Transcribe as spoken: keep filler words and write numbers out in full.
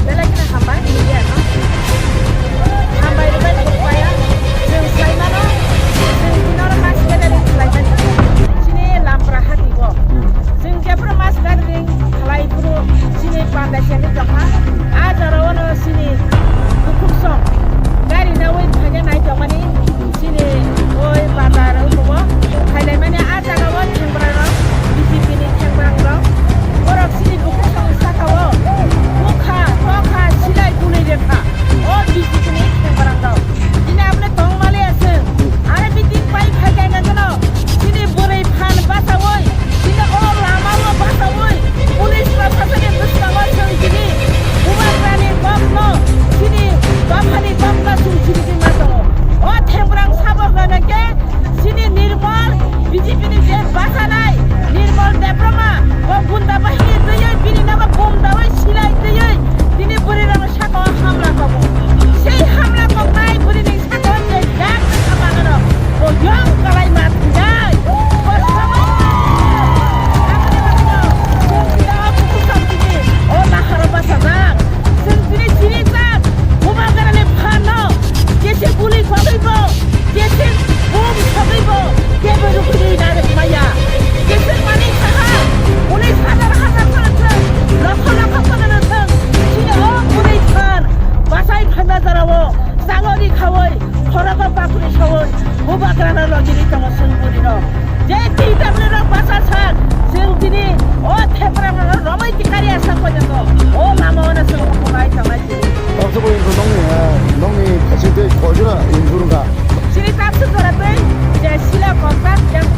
Belai kheno hambai, media no. Hambai rwbai khukpaya. Chwng swlaimano, chwng tini oro mass gathering khlaimani. Chini Lampra hati o. Chwng jephuru mass gathering khlai phuru chini panda siyani tongkha. A jora o no chini bukhuk song gari nawi phaina nai tongmani. Chini oi bazar o tongo. Phailaimani a jaga o thengbra rok, B J P ni thengbra rok. Borok chini bukhuk song saka o bukha, tokha, silai, gului rekha. O B J P ni thengbra rok. Chini aboni tongmali aswk. Are meeting pai phai kaina gano. Chini bwrwi phan bachaui, chini o lama o bachaui, police rok sasani bwskango chwng chini bubagrani kokno, chini dophani kokno chwng chini ma tongo. O thengbrang sabo hwnana khe chini Nirmal, B J P ni je bachanai Nirmal Debbarma, o gunda bahini twiwi bini nogo bom daui silai twiwi tini bwrwi rok saka o hamla kobo. Sei hamla koknai bwrwi ni saka o je jak kha manano, bo yong kalai ma thwinai. Bo samai. Aboni bagwino chwng tini o bukhuk song tini o laharo bachajak. Chwng tini chini jak bubagrani phanno kesi guli kogwi bo, kesi bom sogwi bo, kebo rukuni narwk maya. Kesi mani saha, uni hajar hajar khorok thwng, lokho lokho khorok thwng, chini o bwrwi phan bachai phaima jorao changori khaui, khorogo bakri saui, bubagrano logiri tongo chwng bwrwino. Je T W rok basa sak, chwng tini o theprang rok romwi tikari asa kojago. O lama o no chwng hukumu ai tangnai tini. Tamsa bo info nongni, ah, nongni thasi tei kojura info rwkha. Chini tamsa jora tei je sila kokak yang